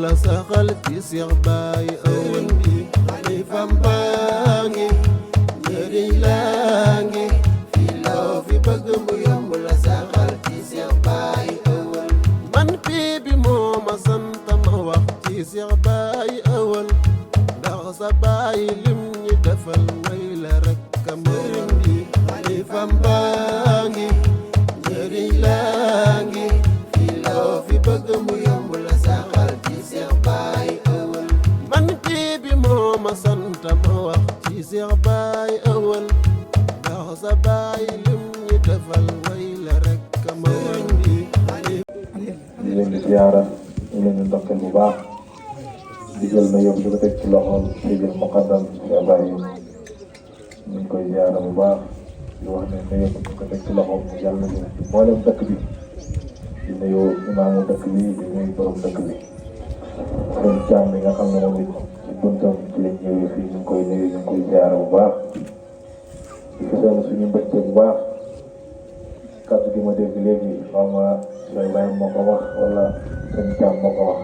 la saxal ci Seex Baay Awal bi xalifam baa ngi njëriñ laa ngi fi loo fi bëgg mu yomb la saxal ci Seex Baay Awal man pii bi moo ma sant ma wax ci Seex Baay Awal ndax sa baay lim ñi defal way la rek ka mëriñ bi xalifam baa ngi njëriñ laa ngi fi loo fi bëgg mu yomb la saxal ci Seex Baay Awal man pii bi moo ma sant ma wax ci Seex Baay Awal ndax sa baay lim ñi defal way la rek ka mëriñ bi di leen di ziyaara di leen di ndokkeel bu baax di jël na yóbbu di ko teg ci loxoom di jël muqaddam Cheikh Baye ñu ngi koy ziyaara bu baax di wax ne na yóbbu di ko teg ci loxoom yàlla na mboolem dëkk bi di nuyu imaamu dëkk bi di nuyu borom dëkk bi seen caam bi nga xam ne moom it ci buntam ci lañ ñëwee fii ñu ngi koy nuyu ñu ngi koy ziyaara bu baax di fësal suñu mbégte bu baax kàddu gi ma dégg léegi xaw ma Cheikh Baye moo ko wax wala seen caam moo ko wax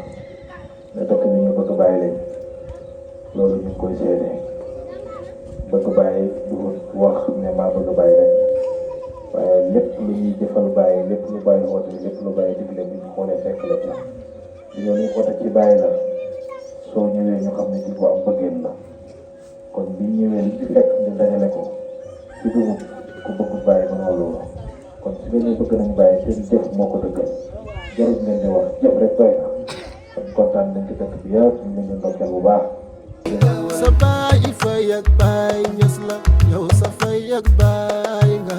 ne dëkk bi ñu bëgg bàyyi leen loolu ñu ngi koy seede bëgg bàyyi du wax ne maa bëgg bàyyi rek waaye lépp lu ñuy jëfal bàyyi lépp lu bàyyi woote lépp lu bàyyi digle bi ñu xoolee fekk la ci li ñu woote ci bàyyi la soo ñëwee ñu xam ne ci bu am bëggeel la kon bi ñëwee li ci fekk ñu dajale ko ci dugub ku bëgg bàyyi mënoo loolu kon su ngeen bëgg nañ bàyyi seen jëf moo ko dëggal jarul ngeen di wax jëf rek doy na kon kontaan nañ ci dëkk bi yëpp ñu ngi leen di ndokkeel bu baax. sa baay fay ak baay ñes la yow sa fay ak baay nga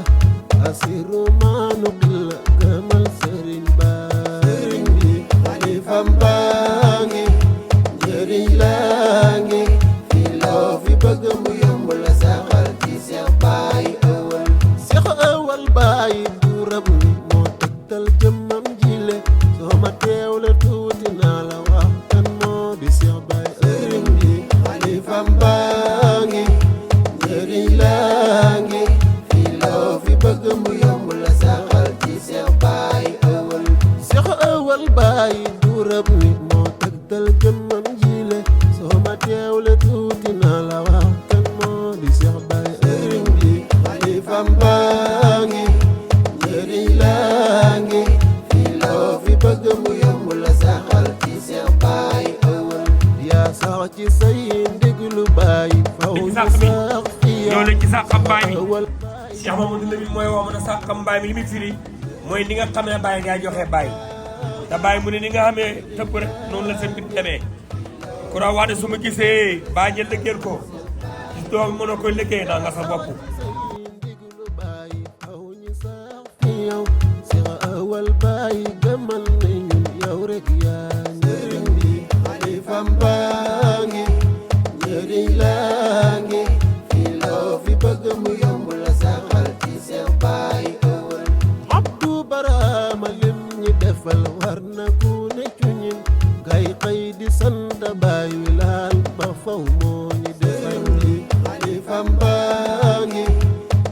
asiru maanu la gëmal sëriñ baay bi xalifam baa ngi njëriñ laa ngi fi loo fi bëgg mu yomb la saxal ci Seex Baay Awal Seex Awal baay du rab ni moo tegtal jëmmam jile soo ma teewle tuuti naa la wax kan moo di Seex Baay Awal bi xalifam baa ngi njëriñ laa ngi fi loo fi bëgg mu yomb la saxal ci Seex Baay Awal Seex Awal baay du rab ni moo tegtal jëmmam jile soo ma teewle tuuti naa la wax kan moo di Seex Baay Awal bi xalifam baa ngi njëriñ laa ngi fi loo fi bëgg mu yomb la saxal ci Seex Baay Awal yaa sax ci say ndiglu baay faw ñu sax fi yow la ci saxam baay mi Cheikh Mamadou Lamine mooy woo mën a saxam baay mi li muy firi mooy ni nga xam ne baay ngay joxe baay te baay mu ne ni nga xamee tëbb rek noonu la sa mbir demee ku ra wax ne su ma gisee baa jël liggéeyal ko gis doom mën a koy liggéey naa nga sa bopp ndiglu baay faw ñu sax fi yow Seex Awal baay gëmal ne ñun yow rek yaa njëriñ bi xalifam baa ngi njëriñ laa ngi fi loo fi bëgg mu yomb la saxal ci Seex Baay Awal Abdu Barama lim ñi defal war na ku ne cu ñin ngay xëy di sant baay wi laal ba faw moo ñi defal li xalifam baa ngi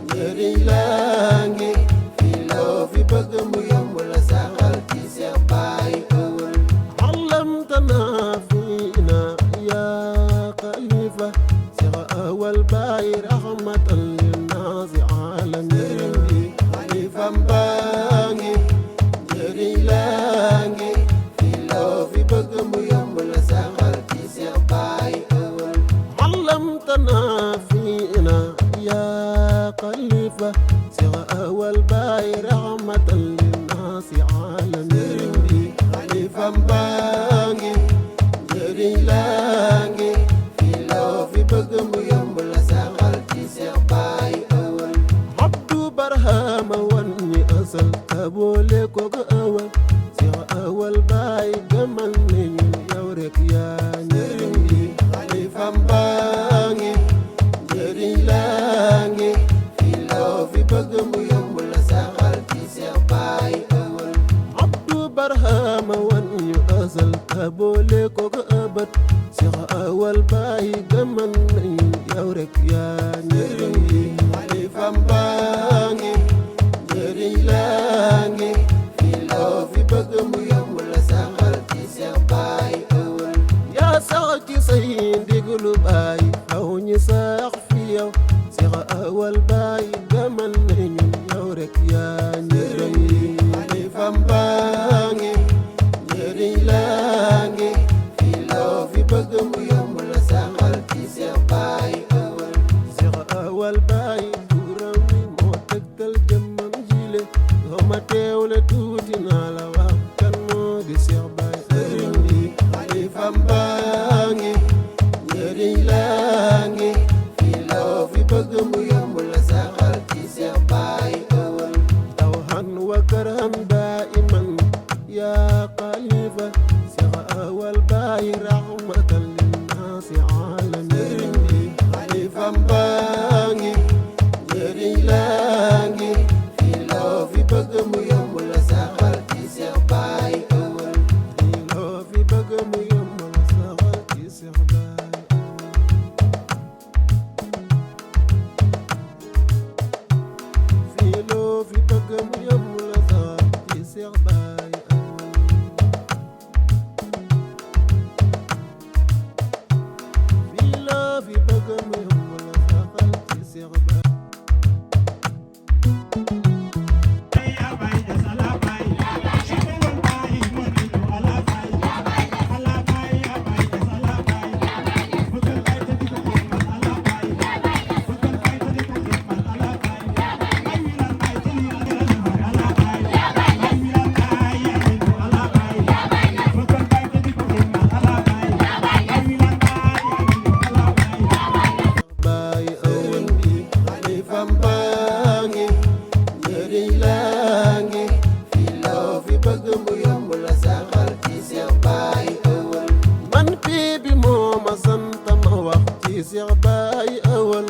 njëriñ laa ngi fi loo fi bëgg mu yomb la saxal ci Seex Baay Awal allamtana fiina yaa xalifa Seex Awal baay rahmatan linnaasi alamin bi xalifam baa ngi njëriñ laa ngi fi loo fi bëgg mu yomb la saxal ci Seex Baay Awal allamtana fiina yaa xalifa Seex Awal baay rahmatan linnaasi alamin bi xalifam baa ngi njëriñ laa ngi fi loo fi bëgg mu yomb la saxal ci Seex Baay Awal Abdu Barhama wan ñi asal kaboole ko ga awal Seex Awal baay gëmal ne ñun yow rek yaa njëriñ bi xalifam baa ngi njëriñ laa ngi fi loo fi bëgg mu yomb la saxal ci Seex Baay Awal Abdu Barhama wan ñu asal kaboole ko ga abat Seex Awal baay gëmal ne ñun yow rek yaa njëriñ bi xalifam baa ngi njëriñ laa ngi fi loo fi bëgg mu yomb la saxal ci Seex Baay Awal baay faw ñu sax fi yow Seex Awal baay gëmal nañu yow rek yaa njëriñ li xalifam baa ngi njëriñ laa ngi fi loo fi bëgg mu yomb la saxal ci Seex baay Awal Seex Awal baay turam wi moo tegtal jëmmam jile doo ma teewle tuuti naa la wax kan moo di Seex baay njëriñ li xalifam baa ngi njëriñ laa ngi fi loo fi bëgg mu yomb la saxal ci Seex baay Awal tawhan wa karhan daiman yaa xalifa Seex Awal baay rahmatan linnaasi alamin xalifam baa ngi njëriñ laa ngi fi loo fi bëgg mu yomb la saxal ci Seex baay Awal fi loo fi bëgg mu yomb la saxal ci Seex baay fi loo fi bëgg mu yomb la saxal ci Seex baay Awal fi loo fi bëgg mu yomb la saxal ci Seex baay baay Awal bi xalifam baa ngi njëriñ laa ngi fi loo fi bëgg mu yomb la saxal ci Seex baay Awal man pii bi moo ma sant ma wax ci Seex baay Awal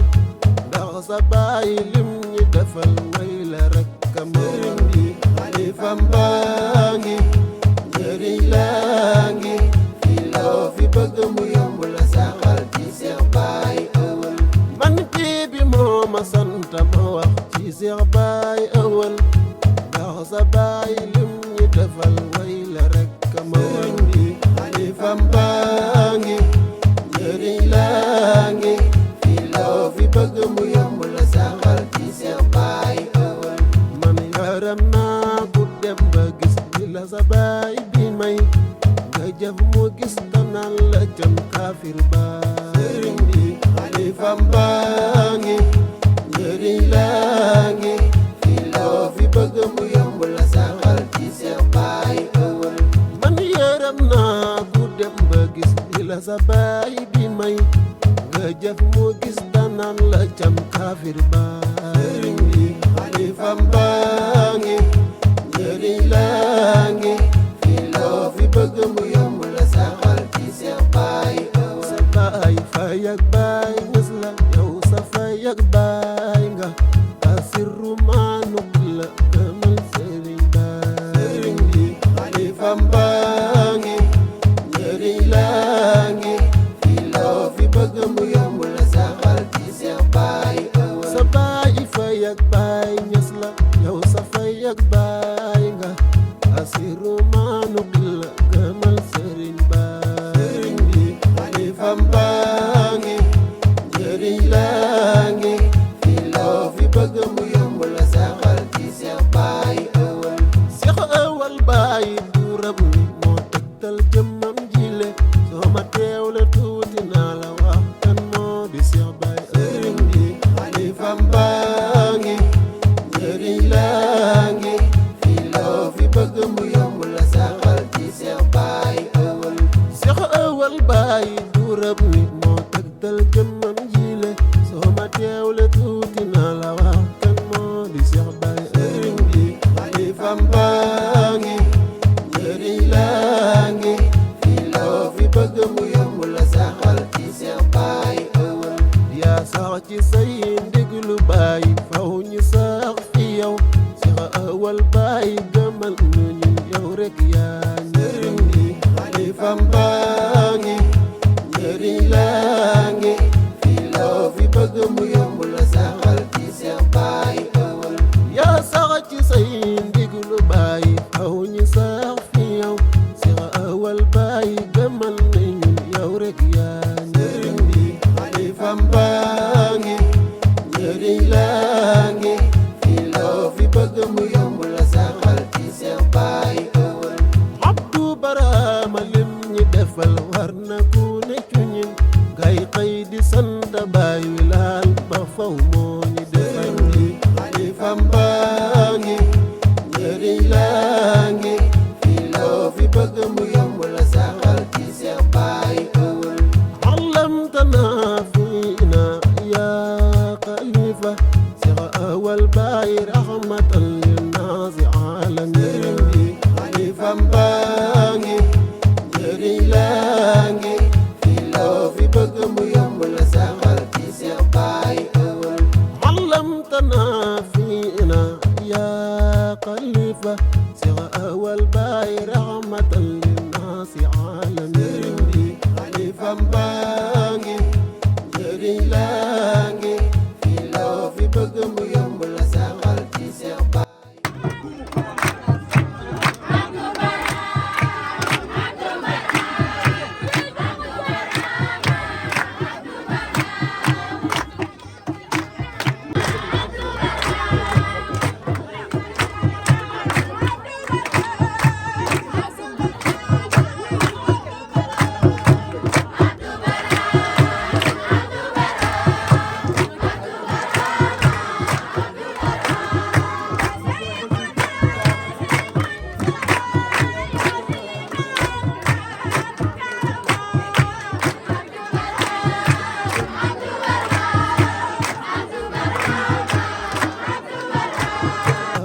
ndax sa baay lim ñi defal way la rek ka njëriñ li xalifam baa ngi njëriñ laa ngi fi loo fi bëgg mu yomb la saxal ci Seex baay Awal man pii bi moo ma sant ma wax ci Seex baay Awal ndax sa baay lim ñi defal way la rek ka njëriñ li xalifam baa ngi njëriñ laa ngi fi loo fi bëgg mu yomb la saxal ci Seex baay Awal man yaram naa ku dem ba gis li la sa baay bi may nga jëf mu gis tanaan la jëm kaafir baay njëriñ li xalifam baa ngi njëriñ laa ngi fi loo fi bëgg mu yomb la saxal ci Seex baay Awal man yaram naa ku dem ba gis li la sa baay bi may nga jëf mu gis tanaan la jëm kaafir baay njëriñ li xalifam baa ngi njëriñ laa ngi fi loo fi bëgg mu yomb la saxal ci Seex baay Awal sa baay fay ak baay ñës la yow sa fay ak baay nga asirru maanu la gëmal sëriñ baay njëriñ li xalifam baa ngi njëriñ laa ngi fi loo fi bëgg mu yomb la saxal ci Seex baay Awal sa baay fay ak baay ñës la yow sa fay ak baay nga asiru maanu la gëmal sëriñ baay njëriñ li xalifam baa ngi njëriñ laa ngi fi loo fi bëgg mu yomb la saxal ci Seex baay Awal Seex Awal baay turam wi moo tegtal jëmmam jile soo ma teewle tuuti naa la wax kan moo di Seex baay njëriñ li xalifam baa ngi njëriñ laa ngi fi loo fi bëgg mu yomb la saxal ci Seex baay Awal Seex Awal baay turam wi moo tegtal jëmmam jile soo ma teewle tuuti naa la wax kan moo di Seex baay njëriñ li xalifam baa ngi njëriñ laa ngi fi loo fi bëgg mu yomb la saxal ci Seex baay Awal yaa sax ci say ndiglu baay faw ñu sax fi yow Seex Awal baay gëmal nañu yow rek yaa njëriñ li xalifam baa ngi njëriñ laa ngi fi loo fi bëgg mu yomb la saxal ci Seex baay Awal yaa sax ci say ndiglu baay faw ñu sax fi yow Seex Awal baay gëmal nañu yow rek yaa njëriñ li xalifam baa ngi njëriñ laa ngi fii loo fi bëgg mu yomb la saxal ci Seex Baay Ëwël Abdu Barama lim ñi defal war na ku ne cu ñin gay xëy di sant baay wi laal ba faw moo ñi defal ñi xalifam baa ngi njëriñ laa ngi fii loo fi bëgg mu yomb la saxal ci Seex Baay Ëwël allamtana fiina yaa xalifa Seex Ëwël Baay rahmatan linnaasi ala njëriñ bi xalifam baa ngi njëriñ laa ngi fii loo fi bëgg mu yomb la saxal ci Seex Baay Ëwël allamtana fiina yaa xalifa Seex Ëwël Baay rahmatan linnaasi ala njëriñ bi xalifam baa ngi njëriñ laa ngi fii loo fi bëgg mu yomb la saxal ci Seex Baay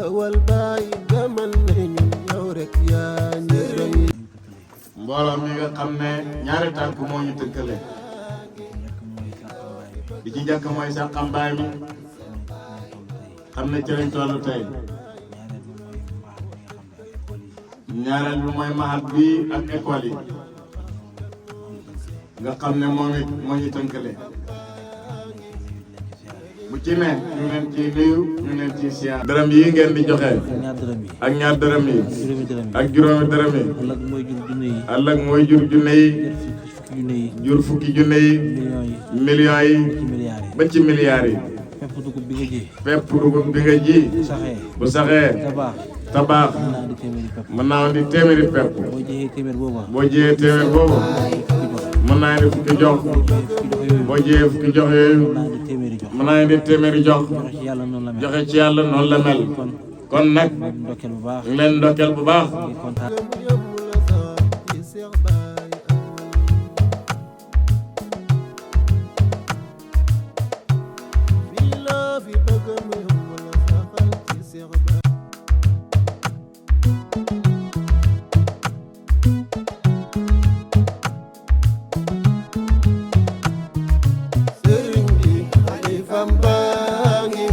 Ëwël Baay gamal nañu yow rek yaa ñu doy mbooloo mi nga xam ne ñaari tànk moo ñu tëkkale di ci njëkk mooy Saxam Baay mi xam ne ci lañ tollu tey ñaareel bi mooy mahat bi ak école yi nga xam ne moom it moo ñu tënkale bu ci ne ñu leen ciy nuyu ñu leen ciy siyaar dërëm yi ngeen di joxe ak ñaar dërëm yi ak juróomi dërëm yi ëllëg mooy jur junne yi jur fukki junne yi millions yi ba ci milliards yi pepp dugub bi nga ji bu saxee tabaax mën naa indi téeméeri pepp boo jiyee téeméer boobu mën naa indi fukki jox boo jiyee fukki jox yooyu mën naa indi téeméeri jox joxe ci yàlla noonu la mel kon nag ñu leen ndokkeel bu baax sëriñ bi xalifam baa ngi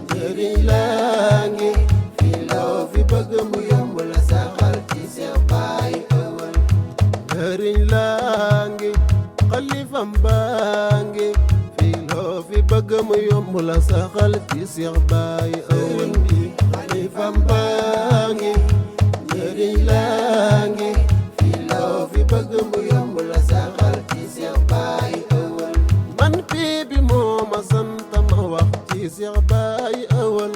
njëriñ laa ngi fii loo fi bëgg mu yomb la saxal ci Seex Baay Ëwël njëriñ laa ngi xalifam baa ngi fii loo fi bëgg mu yomb la saxal ci Seex Baay Ëwël bi xalifam baa ngi njëriñ laa ngi fii loo fi bëgg mu yomb la saxal ci Seex Baay Ëwël man pii bi moo ma sant ma wax ci Seex Baay Ëwël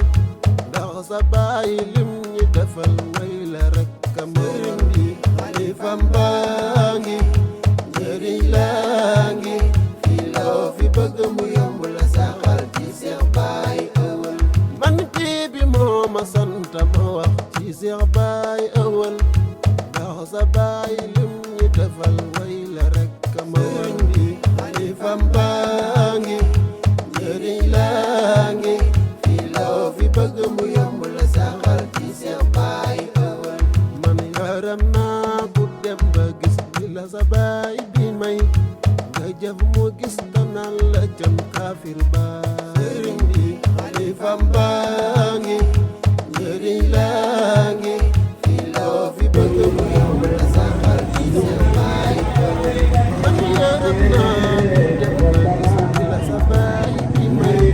ndax sa baay lim ñi defal way la rek ka sëriñ bi xalifam baa ngi njëriñ laa ngi fii loo fi bëgg mu yomb la saxal ci Seex Baay Ëwël man pii bi moo ma sant ma wax ci Seex Baay Ëwël ndax sa baay lim ñi defal way la rek ka sëriñ bi xalifam baa ngi njëriñ laa ngi fii loo fi bëgg mu yomb la saxal ci Seex Baay Ëwël man yaram naa ku dem ba gis li la sa baay bi may nga jëf mu gis tanal la jëm kaafir ba sëriñ bi xalifam baa ngi njëriñ laa ngi fii loo fi bëgg mu yomb la saxal ci Seex Baay Ëwël man yaram naa ku dem ba gis li la sa baay bi may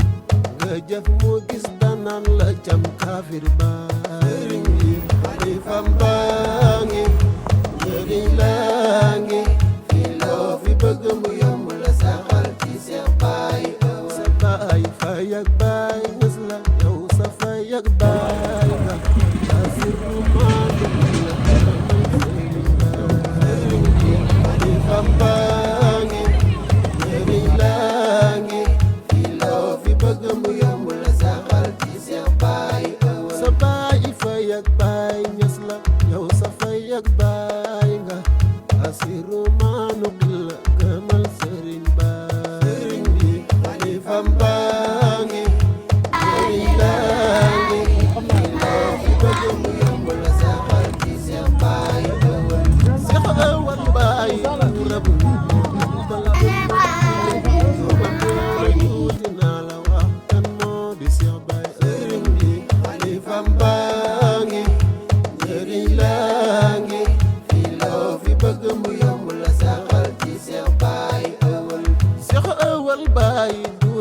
nga jëf mu gis tanal la jëm kaafir ba sëriñ bi xalifam baa ngi njëriñ laa ngi fii loo fi bëgg mu yomb la saxal ci Seex Baay ak baay ñës la yow sa fay ak baay nga asiru maadu la sëriñ bi xalifam baa ngi njëriñ laa ngi fi loo fi bëgg mu yomb la saxal ci Seex Baay sa baay fay ak baay ñës la yow sa fay ak baay nga asiru maanu la gëmal sëriñ baay sëriñ bi xalifam baa ngi njëriñ laa ngi fi loo fi bëgg mu yomb la saxal ci Seex Baay Seex Awal Baay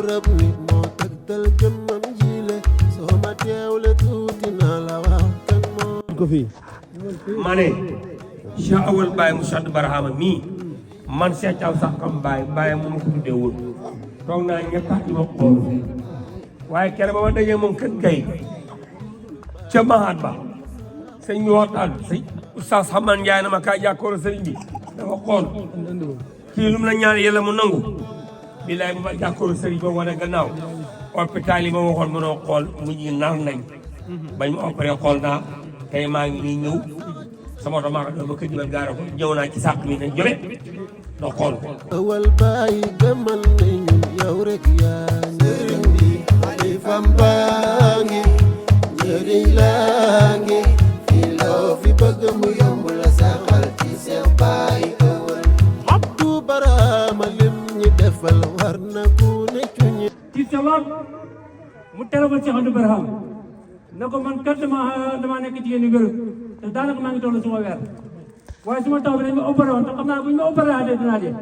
rab ma ne Cheikh Awal Baye mu sant Barahama mii man Cheikh Thiaw Saxam Baye Baye mu ma ko tuddee woon toog naa ñettaat yi ma xool waaye keroog ba ma dajee moom kër gay ca Mahat ba sëñ bi waxtaan sëñ Oustaz Xaman Njaay na ma kaa jàkkoor sëriñ bi dafa xool kii lu mu la ñaan yàlla mu nangu bilaay bu ma jàkkoor sëriñ ba wane gannaaw hôpital yi ma waxoon mënoo xool mu ñi nar nañ bañ ma opéré xool naa tey maa ngi nii ñëw sama oto maa ko doon ba kër gi gaara ko ñëw naa ci sàq mi nañ jobe do xool ko Awal Baay gëmal nañu yow rek yaa njëriñ bi xalifam baa ngi njëriñ laa ngi fi loo fi bëgg mu yomb la saxal ci Seex Baay Awal Abdou Barahama lim ñi defal war na ku ne cuñi ci sabab mu teral Cheikh Abdou Barahama ne ko man kat dama nekk jigéen yu gërëm te daanaka maa ngi toll suma weer waaye suma taw bi dañ ma opéré woon te xam naa bu ñu ma opéré waatee dinaa dee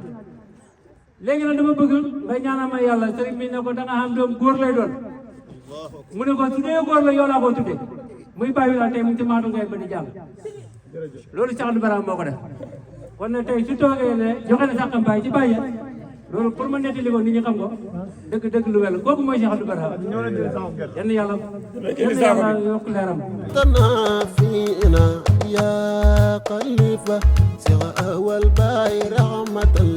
léegi nag dama bëgg nga ñaanal ma yàlla sëriñ bi ne ko da nga xam doom góor lay doon mu ne ko su dee góor la yow laa ko tuddee muy bàyyi la tey mu ngi ci maatu ngay ba di jàll loolu Cheikh Abdou Barahama moo ko def kon nag tey su toogee ne joxe na Saxam Baay ci bàyyi loolu pour ma nettali ko nit ñi xam ko dëgg lu wel kooku mooy Cheikh Abdou Barahama yenn yàlla yokk leeram tana fiina yaa xalifa Seex Awal Baay rahmatan